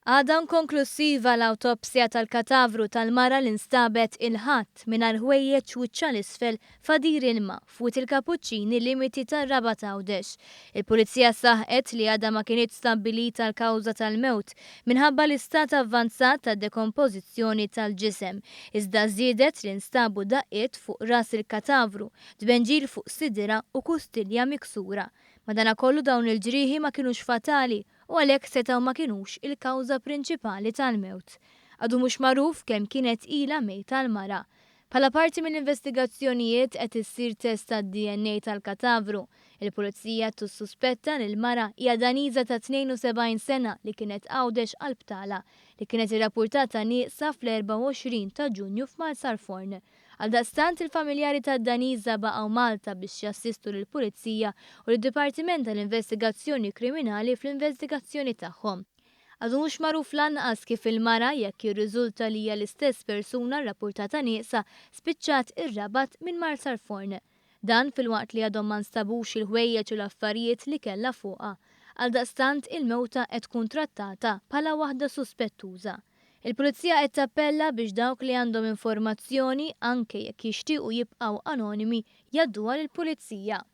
Għadha inkonklussiva l-awtopsja tal-katavru tal-mara li nstabet il-Ħadd mingħajr ħwejjeġ wiċċha 'l isfel f'għadir ilma f'Wied il-Kapuċċini limiti tar-Rabat Għawdex. Il-Pulizija saħqet li għadha ma kinitx stabbilita l-kawża tal-mewt minħabba l-istat avvanzat ta' dekompożizzjoni tal-ġisem, iżda żiedet li nstabu daqqiet fuq ras il-katavru, tbenġil fuq sidirha u kustilja miksura. Madanakollu dawn il-ġrieħi ma kinux fatali u għalhekk setgħu ma kinux il-kawża prinċipali tal-mewt. Għadu mhux magħruf kemm kienet ilha mejta l-mara. Bħala parti mill-investigazzjonijiet qed issir test tad-DNA tal-katavru. Il-Pulizija tissuspetta li l-mara hija Daniża ta' 72 sena li kienet Għawdex għal btala li kienet irrappurtata nieqsa fl-24 ta' Ġunju f'Marsalforn. Għaldaqstant il-familjari tad-Daniża baqgħu Malta biex jassistu lill-Pulizija u lid-Dipartiment tal-Investigazzjoni Kriminali fl-investigazzjoni tagħhom. Għadu mhux magħruf lanqas kif il-mara, jekk jirriżulta li hija l-istess persuna rrappurtata nieqsa, spiċċat ir-Rabat minn Marsalforn. Dan filwaqt li għadhom ma nstabux il-ħwejjeġ u l-affarijiet li kellha fuqha. Għaldaqstant il-mewta qed tkun trattata bħala waħda suspettuża. Il-Pulizija qed tappella biex dawk li għandhom informazzjoni, anke jekk jixtiequ jibqgħu anonimi, jgħadduha lill-Pulizija.